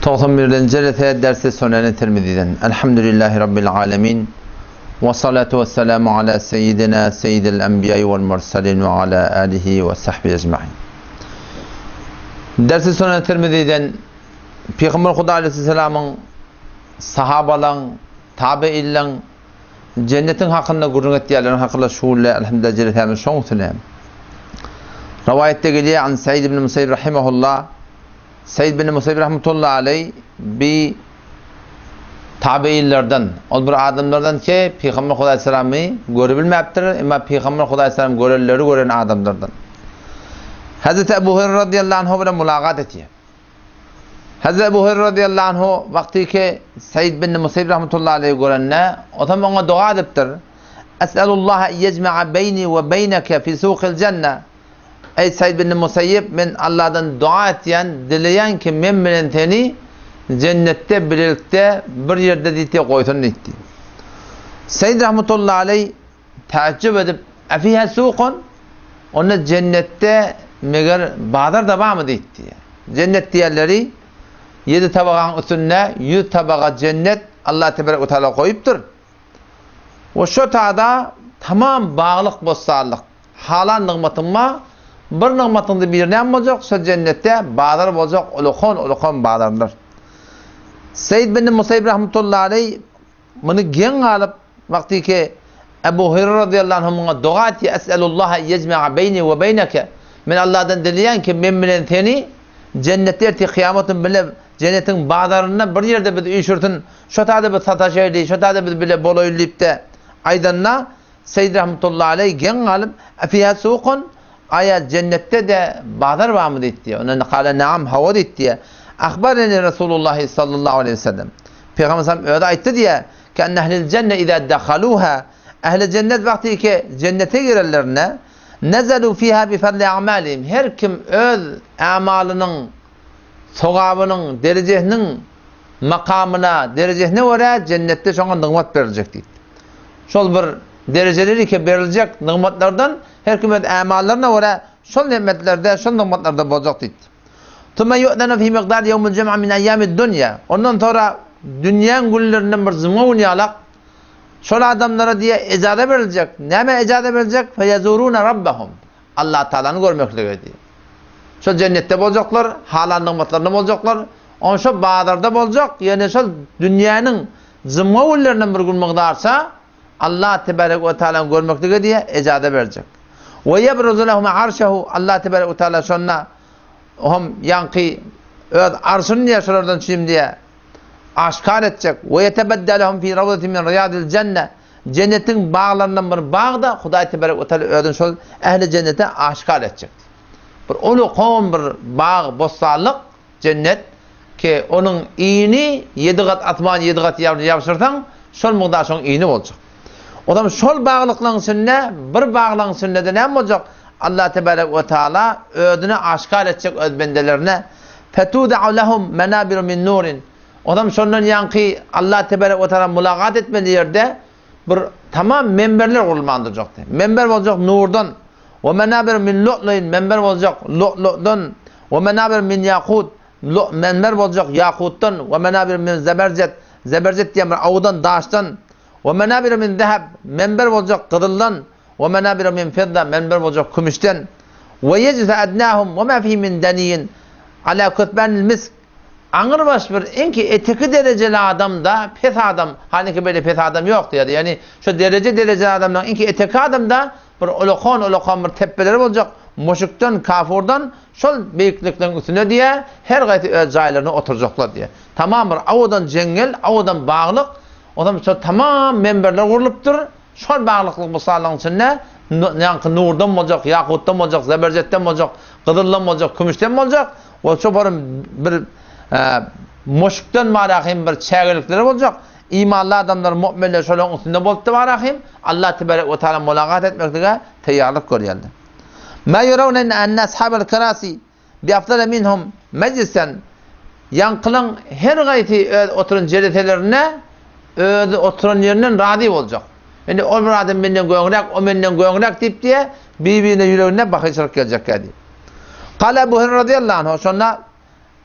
91-nji jelese dersi Suneni Tirmiziden. Elhamdülillahi Rabbil alemin. Ve salatu ve selamu ala seyyidina seyyidil enbiya'i vel mursalin ve ala alihi ve sahbihi ecmain. Dersi Suneni Tirmiziden Peygamber Huda aleyhisselamyň sahabalaň, tabiinleň Jennetiň hakynda gürrüň etýärleriň hakynda şugulle elhamdülillah jelesämiz şoň üstüne. Rowaýatda gelýär an Said ibn Musayyib rahimehullah Said ibn Musayyib rahmetullah aleý bi tabiinlerden ol bir adamlardan ki Pygamber Hudaý salamy görübilmäpdir, emma Pygamber Hudaý salam görenleri gören adamlardan. Hazreti Ebu Hureyre radıyallahu anhu bilen mulagat etýär. Hazreti Ebu Hureyre radıyallahu anhu wagty ki Said bin Musayyib rahmetullahi aleyhi görende, otam oňa doga edipdir. Es'alullaha en yecma'a beyni ve beyneke fi suqil cenne. Ey Said bin Musayyib, men Allahdan dua etýän, dileýän ki men bilen seni cennetde birlikde bir ýerde diýdi goýsun diýdi. Said rahmetullahi aleyh Täjjüp edip, Efiha sukun? Onda jennetde meger bazar-da barmy diýipdi. Jennet diýenleri ýedi tabagaň üstünde ýüz tabaga jennet Allah tebarek we taala goýupdyr. We şo tada tamam baglyk bossanlyk, halan nygmatyň bar, bir nygmatyňda biri näme boljak, şo jennetde bazar boljak ulukan-ulukan bazarlar. Seýid bin Musaýyp rahmetullahi aleý Muny geň galyp, wagty ki, Ebu Hüreýre razyýallahu anhu muňa doga etýär, Es'elullaha en ýejme'a beýni we beýneke, Men Allahdan dileýän ki, men bilen seni jennetde ertir kyýamat güni bile jennetiň bazarynda bir ýerde bizi üýşürsin, şo taýda biz sataşaýly, şo taýda biz bile bolaýly diýip-de aýdanda, Seýid rahmetullahi aleý geň galyp, Efiha sukun? Aýa jennetde-de bazar barmy diýipdi. Onda kale naam, hawa diýipdi. Ahbareni Resulullah sallallahu aleyhi ve sellem. Peygamber sallam özi aýtdy diýe, ki enne ehlil cenne iza dahaluha, ehli cennet wagty ki cennete girenlerinde nezelu fiha bi fadli a'malihim. Her kim öz amalynyň sogabynyň derejesiniň makamyna, derejesine görä cennetde şoňa nygmat beriljek diýdi. Şol bir derejeleri ki beriljek nygmatlardan Her kim öz ämallaryna görä şol nemetlerde, şol nygmatlarda boljak diýdi. Tuma yu'zenu fi miqdar yevmil cum'a min ayyamid dunya. Ondan sonra dünýäň günlerinden bir juma güni ýalak şol adamlara diýe ejaza beriljek. Näme ejaza beriljek? Feyezuruna rabbahum. Allah Taalany görmeklige diýe. Şol jennetde boljaklar, halan nygmatlarynda boljaklar. On şo bazarda boljak, ýöne şol dünýäniň juma günlerinden bir gün mygdarça Allah tebarek we taalany görmeklige diýe ejaza berjek. We ýebruzu lehum arşehu Allah tebarek we taala şonda hom ýaňky öz arşyny diýe şolardan çüýüm diýe aşkar etjek. We ýetebedde lehum fi rawdatin min riýadil jenne jennetiň baglaryndan bir bagda Hudaý tebarek we taala özüni şol ähli jennete aşkar etjek. Bir uly kom bir bag bossanlyk Jennet, ki, onuň ini ýedi gat asman ýedi gat ýer ýabşyrsaň, şol mugdar şoň ini boljak. Onam şol baglyklaryň içinde bir baglygyň içinde-de näme boljak? Allah tebarek we taala özüni aşgär etjek öz bendelerine, Fetuda'u lehum menabiru min nurin. Onam şondan ýaňky Allah tebarek we taala mulagat etmeli ýerde bir tamam menberler gurulman durjakdy. Menber boljak nurdan, we menabir min lu'lu'in menber boljak lu'lu'dan, we menabir min ýakut menber boljak ýakutdan, we menabir min zeberjet zeberjet diýen bir awdan daşdan, we menabir min zeheb menber boljak gyzyldan, we menabir min fidda menber boljak kümüşden, we yejlise adnahum we ma fihi min daniyin ala kütbanil misk Aňrybaş bir iňki eteki derejeli adam-da, pes adam, hanyki beýle pes adam ýok diýýär. Ýagny şo dereje-derejeli adamlaryň iňki eteki adam-da bir ulakan-ulakan bir tepbeleri boljak, muşükden, kafurdan şol beýiklikleriň üstünde diýýär, her gaýsy öz jaýlarynda oturjaklar diýýär. Tamam bir owadan jeňňel, owadan baglyk, onsoň şo tamam menberler gurlupdyr, Şol baglyklyk mysallaryň içinde ýaňky nurdan boljak, ýakutdan boljak, zeberjetden boljak, gyzyldan boljak, kümüşden boljak we şo bir bir muşkdan barahym bir çägelikleri boljak. Imanly adamlar, mu'minler şolaryň üstünde bolupdy barahym. Allah tebarek we taala mulagat etmeklige taýýarlyk görýärler. Ma ýerawne enne ashabal kerasi Bi afdala minhum mejlisen, Ýaňkylaň her gaýsy öz oturan jeleselerinde özi oturan ýerinden razy boljak. Indi ol bir adam menden göňräk, o menden göňräk diýip diýe, bir-birine ýüreginde bahyçylyk geljekkä diýip. Kale Ebu Hüreýre razyýallahu anhu, şonda.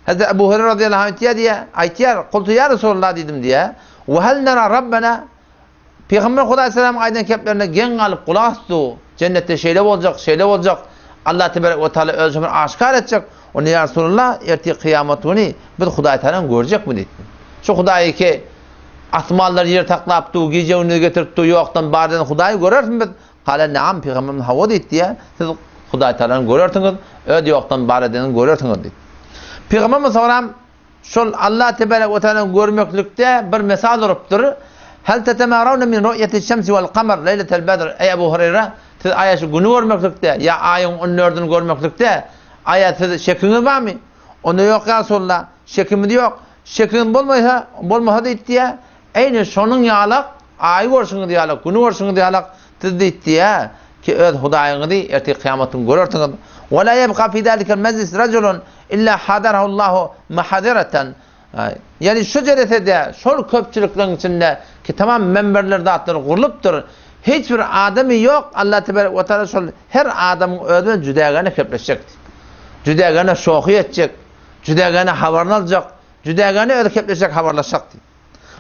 Hazreti Ebu Hureyre radıyallahu anh aýtýar diýýär, aýtýar, Kultu ýa Resulallah diýdim diýýär. Ve hel nara Rabbena? Pygamber Hudaý salamyň aýdan keplerine geň galyp gulak asdy. Jennetde şeýle boljak, şeýle boljak. Allah tebarek we taala öz şömür aşkar etjek. Onda ýa Resulallah, ertir kyýamat güni biz Hudaý taalany görjekmi diýdi. Şu Hudaýy ki asmanlary ýer saklap dur, gije-gündiz getirip dur, ýokdan bar eden Hudaýy görerismi biz? Kale naam, Pygamberimiz hawa diýdi diýýär, siz Hudaý Taalany görersiňiz, öz ýokdan bar edenini görersiňiz diýdi. Pygamberimiz soram şol Allah tebarek we taalany görmeklikde bir mysal urupdyr. Hel tetemarawne min ru'yeti şemsi wal kamar leýletel bedr. Eý Ebu Hureyre, siz aýa şu güni görmeklikde ýa aýyň on dördüni görmeklikde aýa siz şekiňiz barmy? Onda ýok ýa Resulallah, şekimiz ýok. Şekiňiz bolmaýsa, bolmasa diýdi diýýär. Eýni şonuň ýalak, Aýy görşüňiz ýalak, Güni görşüňiz ýalak, siz diýdi-ä, ki öz Hudaýyňyzy ertir kyýamat güni görersiňiz. Ve la ýebka fi zalikel mejlis rejulun illa hadarahullahu muhadiratan. Ýagny şu jelesede, şol köpçülikleriň içinde ki tamam menberler zatlar gurlupdyr, hiç bir adamy ýok, Allah tebarek we taala şol her adamyň özi bilen jüdägäne kepleşjekdi. Jüdägäne şohy etjek, jüdägäne habaryny aljak, jüdägäne özi kepleşjek, habarlaşjakdy.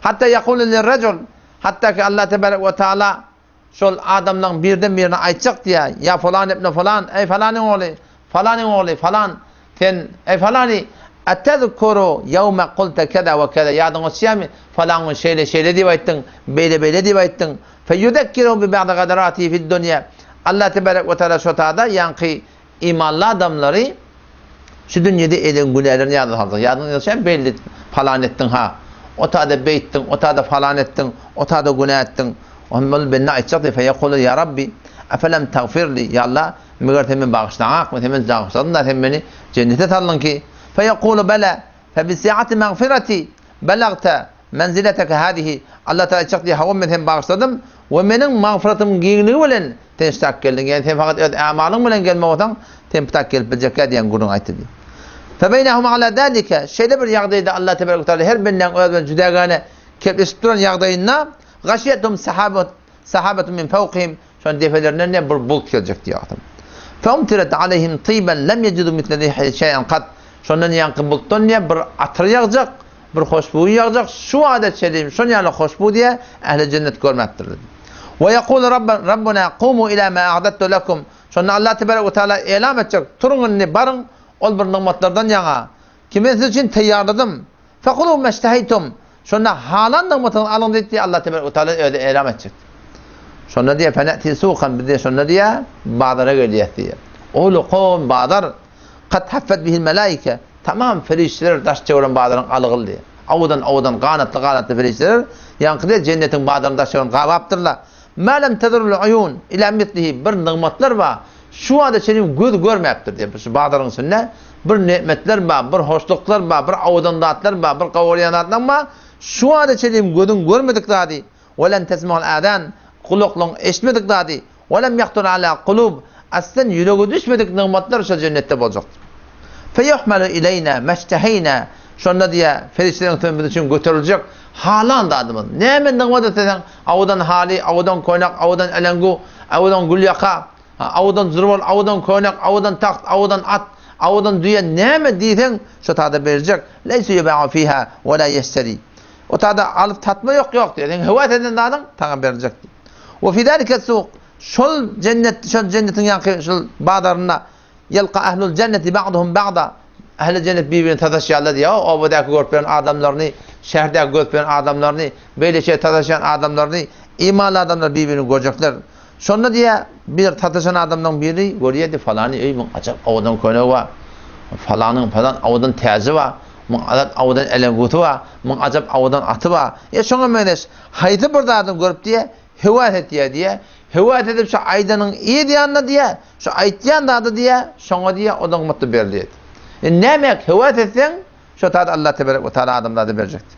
Hatda ýekulu lirrejul, hatda ki Allah tebarek we taala şol adamlaryň birden birine aýtjak diýýär, ýa falan ibn falan, eý falanyň ogly, falanyň ogly, falan, sen, eý falany, etezkuru ýewme kulte keza we keza, ýadyňa düşýärmi, falan gün şeýle şeýle diýip aýtdyň, beýle beýle diýip aýtdyň, feýuzekkirehum bi ba'di gadaratihi fid dunýa, Allah tebarek we taala şo tada ýaňky Imanly adamlary şu dünýede eden günälerini ýada salsak, ýadyňa düşýärmi belli falan etdiň ha, o tada beýtdiň, o tada falan etdiň, o tada günä etdiň. Onda ol bende aýtjak diýip, feýekulu ýa Rabbi, efelem tagfirli, ýa Allah, meger sen meni bagyşlaňakmy, sen meni bagyşladyň-da, sen meni jennete saldyň ki, feýekulu bela, febisiati magfirati belagte Menzileteke hâzihi, Allah Tagala aýtjak diýýär, hawa men seni bagyşladym we meniň magfyratymyň giňligi bilen sen ştak geldiň, ýagny sen fakat öz ämalyň bilen gelme bolsaň, sen ptak gelip biljekkä diýen gürrüňi aýtdy diýýär. Febeýnehum alâ zâlike, şeýle bir ýagdaýda Allah tebareke we teala her bendäň özi bilen jüdägäne kepleşip duran ýagdaýynda, gaşiýethum sahabat, sahabetun min fewkihim, şonuň depelerinden diýýär bir bulut geljek diýýär. Feumtiret aleyhim tyben lem yecidu misle rihi şeý'en kat, şondan ýaňky bulutdan diýýär bir atyr ýagjak, Bir hoşbuý ýagjak, şu wada çenli şon ýaly hoşbuý diýe ähli jennet görmäpdir diýdi. We ýekulu Rabbuna kumu ila ma a'dattu lekum. Şonda Allah tebarek we taala elam etjek, turuň indi baryň ol bir nygmatlardan ýaňa, ki men siz üçin taýýarladym. Fekulu meşteheýtum. Şonda halan nygmatyňyzy alyň diýip diýe Allah tebarek we taala özi elam etjek. Şonda diýe fene'ti sukan biz diýe şonda diýe bazara gelýäs diýe. Ulukum bazar Kad haffet bihil melaike, tamam perişdeler daş çöwren bazaryň algyldy. Owadan-owadan ganatly-ganatly perişdeler ýaňky diýe jennetiň bazaryny daş çöwren gabapdyrlar. Ma lem tezrul uýun ila mislihi bir nygmatlar bar, şu wagta çenli göz görmäpdir diýip, şu bazaryň içinde bir nemetler bar, bir hoşluklar bar, bir owadan zatlar bar, bir gowurýan zatlar bar, şu wagta çenli gözüň görmedik zady, we lem tesma'ul azan, gulaklaryň eşitmedik zady, We lem ýahtur ala kulub, aslan ýürege düşmedik nygmatlar şol jennetde boljakdyr. Feýuhmelu ileýna meşteheýna, şonda diýýär, perişdeleriň üstüne biz üçin göteriljek halan zadymyz. Näme nygmat isleseň, owadan haly, owadan köýnek, owadan älengu, owadan gülýaka, owadan zurwal, owadan köýnek, owadan tagt, owadan at, owadan düýe, näme diýseň, şo tada berjek. Leýse ýuba'u fiha we la ýeşteri. O tada alyp satma ýok, ýok diýýär. Seň höwes eden zadyň saňa beriljek diýýär. We fi zalike suk, şol jennet, şol jennetiň ýaňky şol bazarynda ýelka ahlul jenneti ba'duhum ba'da, ähli jennet bir-birine sataşýarlar diýýär. Obadaky görüp ýören adamlaryny, şäherdäki görüp ýören adamlaryny, beýle şeýle sataşýan adamlaryny imanly adamlar bir-birini görjekler. Şonda diýýär, bir sataşan adamlaryň biri görýär diýýär, falany öý muň ajap owadan köýnegi bar, falanyň falan owadan täji bar, muň ajap owadan älegusy bar, muň ajap owadan aty bar. E şoňa meňzeş Haýsy bir zadyny görüp diýýär, höwes etýär diýýär. Höwes edip şu aýdanyň yz ýanyna diýýär, şu aýtýan zady diýýär, şoňa diýýär, o nygmatda berilýär. Indi näme höwes etseň, şo zady Allah tebarek we taala adamzada berjekdir.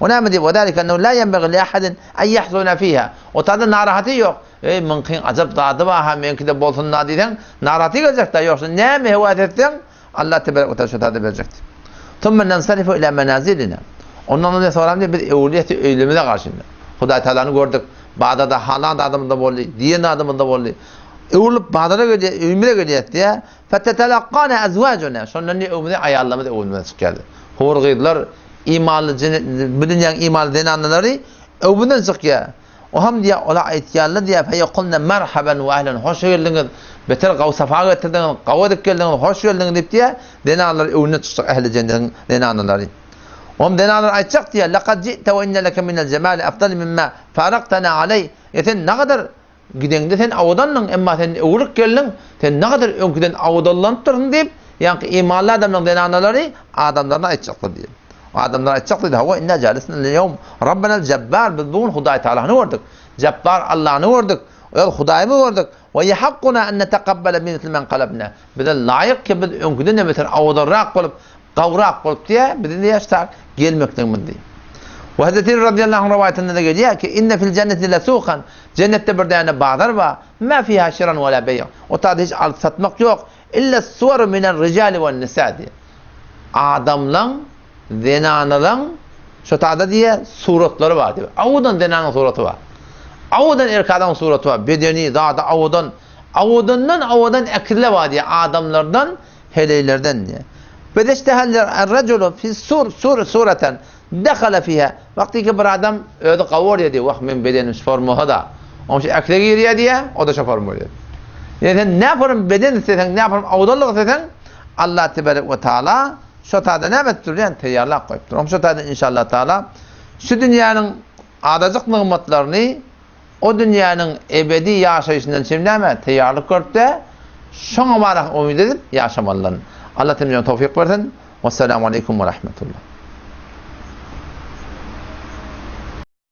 O näme diýip, we zalika ennehu la ýenbegi li ahadin en ýahzuna fiha. O zada narahaty ýok. Eý, muňkyň ajap zady bar-ha, meňki-de bolsun-da diýseň, narahaty geljek-dä, ýogsa näme höwes etseň, Allah tebarek we taala şo zady berjekdir. Thumma nensarifu ila menazilina. Ondan ondan soňra diýip biz öwlüýeti öýlerimize garşy indi. Hudaý Taalany gördük. Bazarda halan zadymyz-da boldy, diýen zadymyz-da boldy. Öwrülip bazara gelýär, öýümize gelýäs diýýär. Fetetelakkana azwajuna. Şondan diýýär, öwümize aýallarymyz öwrümizden çykýar. Hur gyzlar, imanly bu dünýäň imanly zenanalary öwüminden çykýar. O hem diýýär, olar aýtýarlar diýýär, feýekulne merhaben we ehlen, hoş geldiňiz, beter gawy sapa getirdiňiz, gawy edip geldiňiz, hoş geldiňiz diýip diýýär, zenanlar öwünden çykjak ähli jennetiň zenanalary. Ohm zenanlar aýtjak diýýär, lekad ji'te we inne leke minel jemali afdal mimma faraktana aleý. E sen nagadar Gideňde sen awadandyň, emma sen öwrülip geldiň, sen nagadar öňküden awadanlanypdyrsyň diýip, ýaňky imanly adamlaryň zenanalary adamlaryna aýtjakdyr diýip. Adamlar aýtjak diýdi, Hawa, inna jalisna l-ýewm Rabbanal Jabbar, biz bu gün Hudaý Tagalany gördük. Jabbar Allany gördük, öz Hudaýymyzy gördük. We ýahakkuna an netakabbala bi misli men kalabna. Bize laýyk ki biz öňküden-de beter awadanrak bolup, gawrak bolup diýýär, biziň diýýär şta gelmekligimiz diýýär. We Hazreti Ali radiyallahu anh rowaýatynda-da gelýär ki, inne fil jenneti lesukan, jennetde bir däne bazar bar, ma fiha şiran we la beý', o taýda hiç alyp satmak ýok, illa suwaru minel rijali wen nisa diýýär. Adamlaň, zenanalaň şo taýda diýýär, suratlary bar diýýär. Awadan zenanyň suraty bar. Awadan erkek adamyň suraty bar. Bedeni, zady awadan, awadandan awadan ekizler bar diýýär adamlardan, Heleýlerden diýýär. Fezeştehel er-rejulu fi sur sur sureten dehala fiha. Wagtyky bir adam özi gawy bolýar diýýär. Wah, meň bedenim şu forma bolsa-da. Oň şu äkide girýär diýýär, o-da şo forma bolýar. Ýöne sen nä form beden isleseň, nä form awzallyk isleseň, Allah tebarek we taala şo taýda näme edip dur diýýär, taýýarlap goýupdyr. Oň şo taýda inşallah taala şu dünýäniň azajyk nygmatlaryny O dünýäniň ebedi ýaşaýşyndan çem näme, taýýarlyk görüp-de, şoňa barak umyt edip ýaşamalydan. Allah temizden towfyk bersin. Wessalamu aleýkum we rahmetullah.